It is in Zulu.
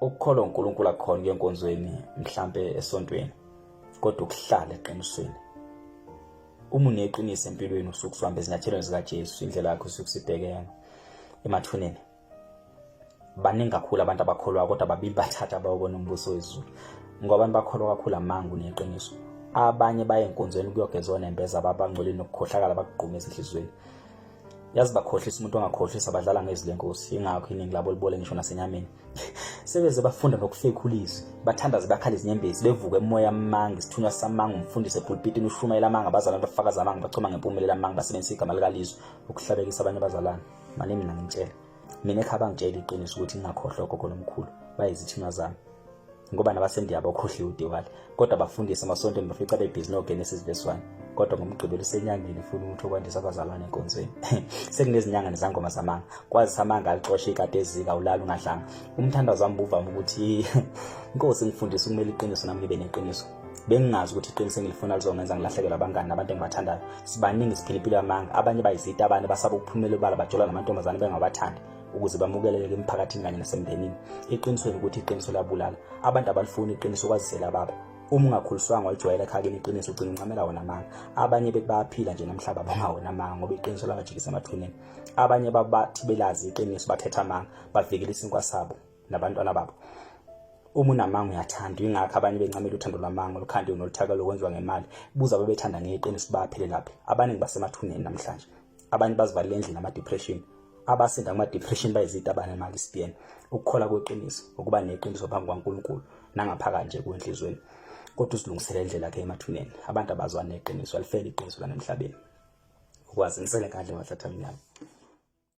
Ukukholwa uNkulunkulu akukhona kuye enkonzweni mhlampe esontweni kodwa ukuhlala eqinisweni. Uma uneqiniso empilweni usuke usihamba ezinyathelweni zikaJesu, indlela yakho usuke usibheke emathuneni. Baningi kakhulu abantu abakholwayo kodwa babili bathatha abayobona umbuso wezulu. Ngoba abantu bakholwa kakhulu amanga kuneqiniso. Abanye baye enkonzweni kuyogezwa onembeza babangcolile nokukhohlakala bakugquma ezinhliziyweni. Yazi bakhohlisa umuntu ongakhohlisa badlala ngezwi lenkosi ingakho iningi labo libole ngisho nasenyameni. Sebeze bafunda nokufekhula izwi, bathandaze bakhala izinyembezi, bevuke emoya amanga, isithunywa samanga, umfundisi epulpitini ushumayela amanga, abazalwane bafakaza amanga, bachoma ngempumelelo amanga, basebenzisa igama likalizwi ukuhlabekisa abanye abazalwane. Mane mina ngimtshela. Mina ekhaya bangitshela iqiniso ukuthi ngingakhohlwa ugogo nomkhulu, bayizithunywa zami. Ngoba nabasendiya abakhohliwe uDiwale kodwa abafundisi emasontweni bafica bebhizi noGenesis verse 1 kodwa ngoMgqibelo usenyangeni ufuna ukuthi okwandisa abazalwane enkonzweni. Sekunezinyanga nezangoma zamanga, kwazisa amanga alixoshe ikati ezika ulala ungadlanga. Umthandazo wami buvama ukuthi Inkosi ngifundise ukumela iqiniso nami ngibe neqiniso. Bengingazi ukuthi iqiniso engilifuna lizongenza ngilahlekelwe abangani nabantu engibathandayo. Sibaningi siphila impilo yamanga, abanye bayizita abanye basaba ukuphumela obala bajola namantombazane bengabathandi ukuze bamukeleleke emphakathini kanye nasemndenini. Iqinisweni ukuthi iqiniso liyabulala. Abantu abalifuni iqiniso kwazisela baba. Uma ungakhuliswanga walijwayela ekhaya iqiniso ugcina uncamela wona amanga. Abanye bethi bayaphila nje namhla babonga wona amanga ngoba iqiniso labajikisa emathuneni. Abanye babathi belazi iqiniso bathetha amanga bavikela isinkwa sabo nabantwana babo. Uma unamanga uyathanda, ingakho abanye bencamela uthando lwamanga olukhandiwe noluthaka lokwenziwa ngemali. Buza ababethanda ngeqiniso baphelelaphi. Abaningi basemathuneni namhlanje. Abanye bazivalele endlini ama-depression. Abasinda kuma-depression bayizitabane ama-lesbian. Ukukholwa kweqiniso, ukuba neqiniso phambi kwaNkulunkulu nangaphakathi nje kwenhlizweni. Kodwa uzilungisele indlela yakhe emathuneni. Abantu abazwani neqiniso, alifeli iqiniso lana emhlabeni. Ukwazi ngisele ngale mahlathi amnyama.